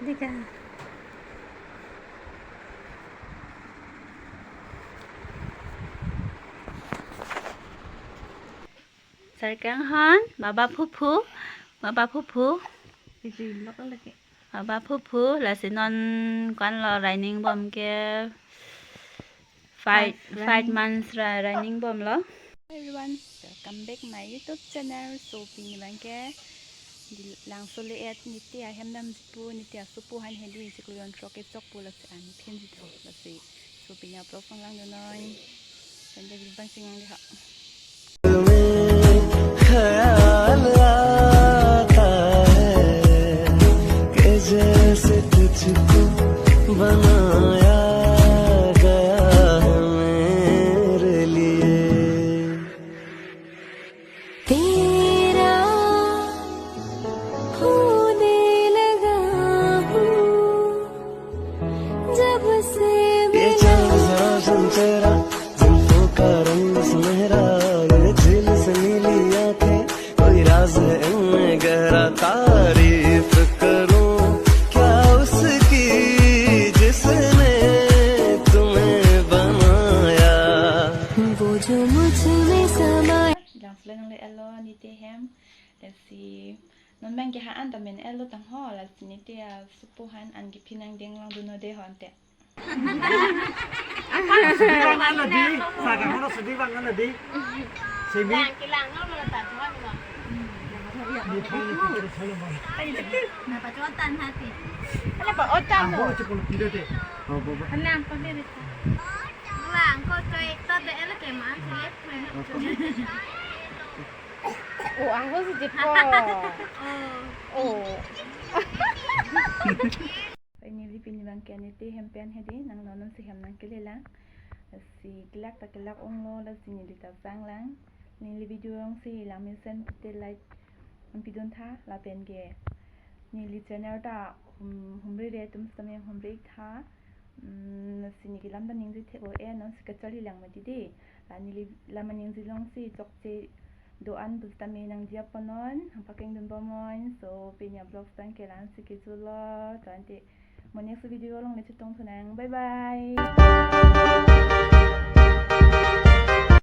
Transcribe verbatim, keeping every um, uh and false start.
Dika. Sarkang hon, baba phuphu, baba phuphu. Isi lok lagi. Baba phuphu, lasi non ko-an lo rai ning bom ke five, five months ra rai ning bom lo. Everyone, welcome back my YouTube channel. So pini abang ke di langso le-et Niti ahem damjipo, Niti asupo han hedi chiklo jon throk kechokpo, lasi an phin jitho lasi. So pini a-vlog panglang donon. Thank you, bang singang dei ha. ख्याल आता है कि जैसे तुझको बनाया गया है मेरे लिए। तेरा होने लगा हूँ जब से ये मिला। चांद जरा चमचेरा, जुल्फों का रंग सुनहरा, ये झील से नीली आंखें, कोई राज है इनमें गहरा। तारीफ करूं क्या उसकी, जिसने तुम्हें बनाया। वो जो मुझ में समाया। Langso le nangle-et lo Niti ahem. Lasi non abang ke ha-an ta men-et lo tangho, lasi Niti asupo han an kephin nangdeng lang donon dei hon te. Sudi bang an dei, saka hono sudi bang an dei. Semi. Lang kilang no lo ta jual lo. Di thang ni kita solo bang. Na pachotan hati. Ala pachotan lo. Ang bola chukul pida te. Oh, baba. Anang pabiri ta. Lang ko choi to de ele ke man sile. Oh, ang ko si Jeko. Oh. Oh. Neli pini abang ke Niti ahem pen hedi, nang non non si hem nangkelelang. Si kelak ta kelak onglo, lasi neli ta changlang. Neli video along si langmesen pute like nangpidun tha, lapen ke neli channel ta hum, humri re atum sitame humri-ik tha. Hmm, lasi neli kelam ta ningje thek-o, eh, non si kacharli lang mati dei. La neli lam aningje along si chokche do-an pusitame nangji apot non nangpakeng dun bomnon. So pini a-vlog abang ke la-an si kejutlo. To ante mo next video along le chetong thunang. Bye bye.